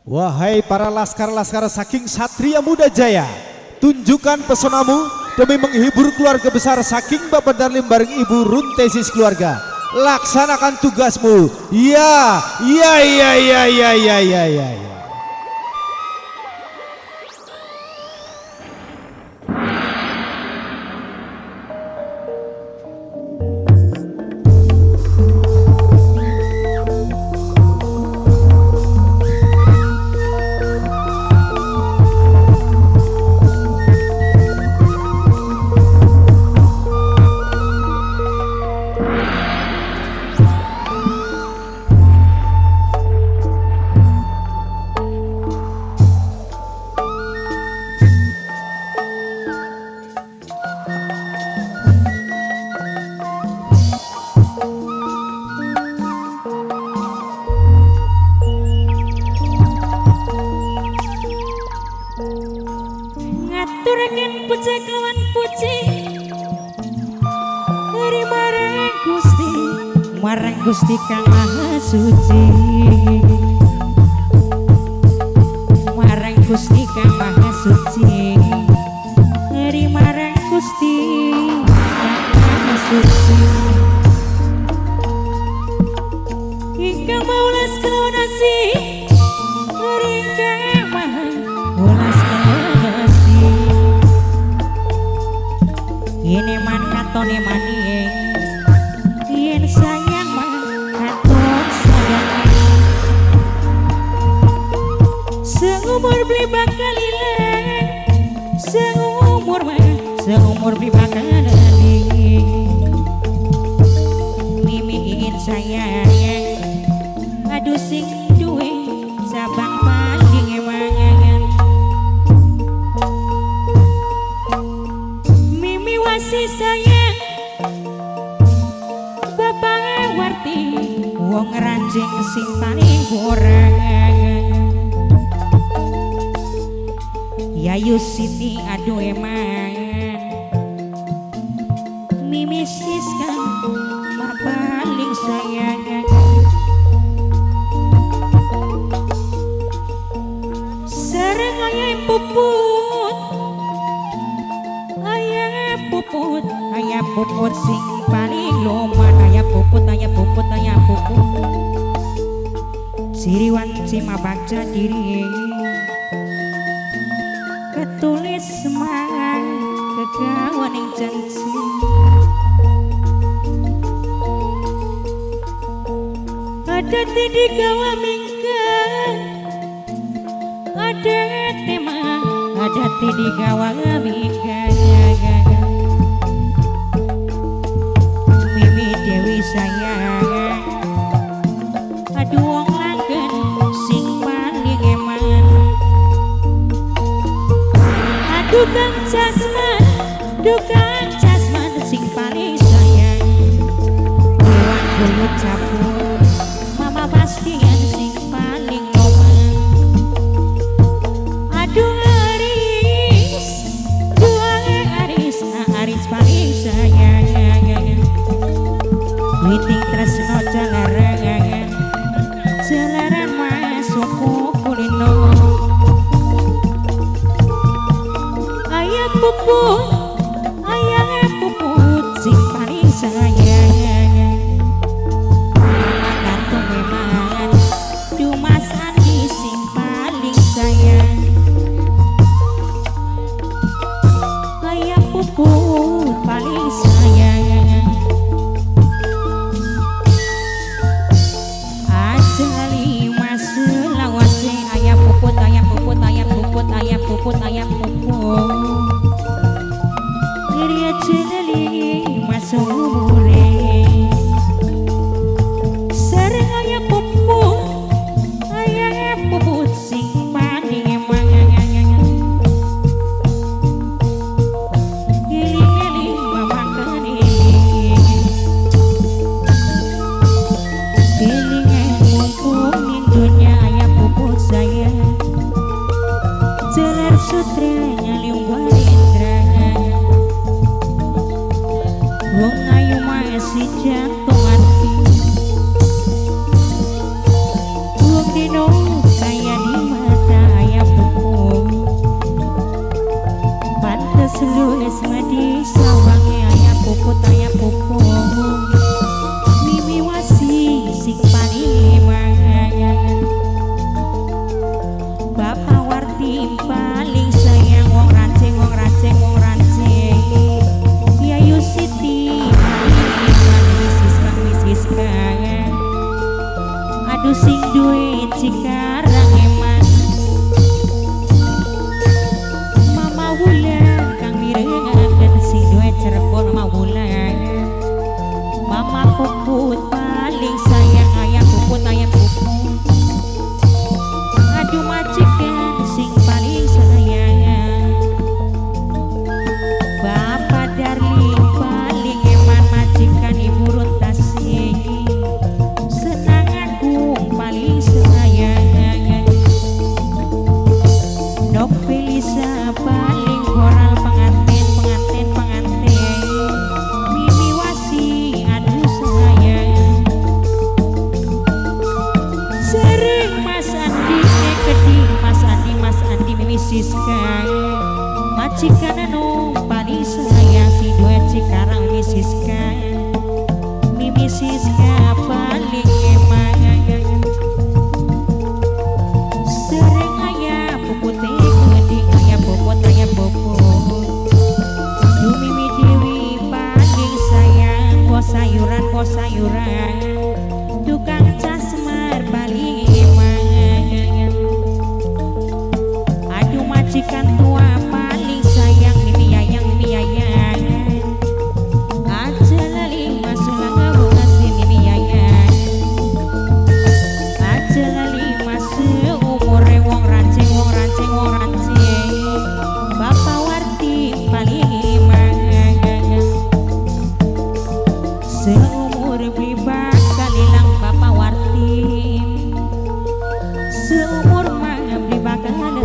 Wahai para laskar-laskar saking Satria Muda Jaya, tunjukkan pesonamu demi menghibur keluarga besar saking Bapak Darlim bareng Ibu Runtesis keluarga. Laksanakan tugasmu. Ya, ya, ya, ya, ya, ya, ya, ya, ya. Ngaturaken puja kawan puji dari marang Gusti, marang Gusti kang Maha Suci, marang Gusti kang Maha Suci, dari marang Gusti kang Maha Suci. Ingkang maulas kelawan asih, ingkang maha welas kelawan asih. Ini man katone maning, yen sayang mah katon sayang. Seumur beli bakal ilang, seumur mah seumur beli bakal lali. Mimi ingin sayang, aduh sing duwe cabang paling emangan. Mimi wasi sayang, Bapak Warti wong ranjing sing paling kurang. Yayu Siti aduh eman, Mimi Siska mah paling sayang. Sareng ayah puput, ayah puput, ayah puput sing paling loman. Ayah puput, ayah puput, ayah puput. Siriwan cima baca diri, ketulis semangat kegawaning janji. Ada tidak gawa minggat, ada tema, ada tidak gawa minggat. Mimi Dewi sayang, aduh wong langen sing paling eman. Aduh Kang Jasman, duh Kang Jasman sing paling sayang. Dewan buyut cabut, Mama Bastian sing paling loman. Aduh Aris, duh Aris, Aris paling sayang. Witing tresno jalaran, jalaran masuk kulino. Ayah puput, ayah puput sing paling sayang. Mama gantung eman, duh Mas Andi sing paling sayang. Ayah puput paling sayang. Aja lima selawase, ayah puput, ayah puput, ayah puput, ayah puput, ayah puput. Iri aja lima seumure. Sareng ayah puput, ayah puput sing paling eman. Eling-eling mamakan eling, elingan mumpung ning dunya ayah puput sayang. Jalar sutra nyaliung warindra, wong ayu Majikan anu paling sayang si duet Cikarang Misiska Mimi Siska paling emang. Sering ayah puput gede ayah puput ayah puput. Duh Mimi Dewi paling sayang bos sayuran bos sayuran. Tukang casmar paling emang. Aduh majikan tua paling sayang Mimi Yayang Mimi Yayang. Aja lali masuk bunga si Mimi Yayang. Aja lali masuk umure wong rancing wong rancing wong rancing. Bapak Warti paling emang. Seumur beli bakal ilang Bapak Warti. Seumur mah beli bakal lali.